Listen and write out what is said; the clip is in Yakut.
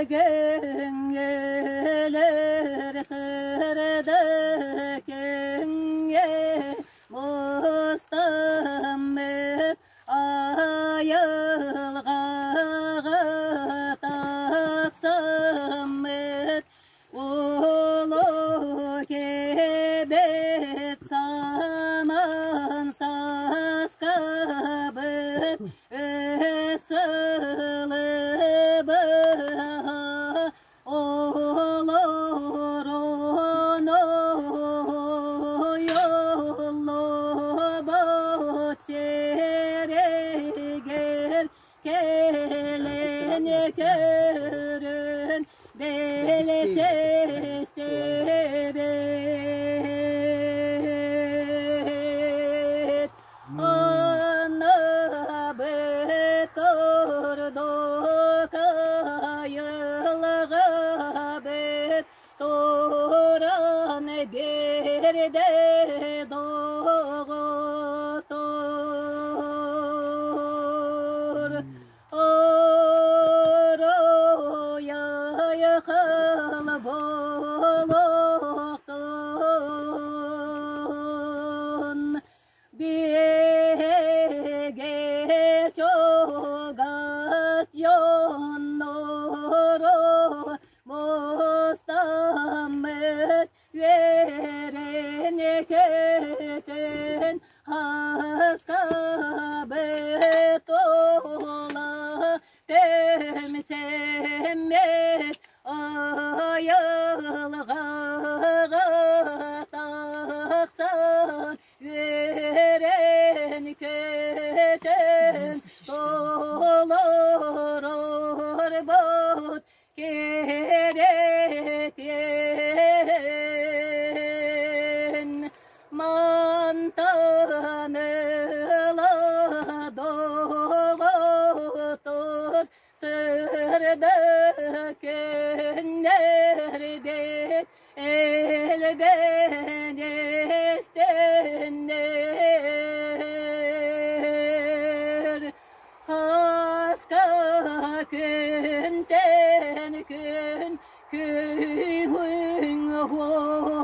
Көҥүлөр кырды күҥҥэ мустаммыт айылҕаҕа тахсаммыт Улуу кэбит саман саскабыт өсылыбыһа олорон ойоллобут сиригэр Кэлэн көрөн бэлэчэстибит. Анабыт курдук айылҕабыт туран биэрдэ доҕоттор. Оруйайхал буолуохтун биһиги чугас дьоннору мустаммыт үөрэн көтөн хаскабыт тула түмсэммит айылҕаҕа тахсан үөрэн көтөн толорорбут кэрэтиэн мантан ыла доҕоттор сырдык күннэрбит элбээн истэннэр Хаска күнтэн күн күүһүҥ уһун.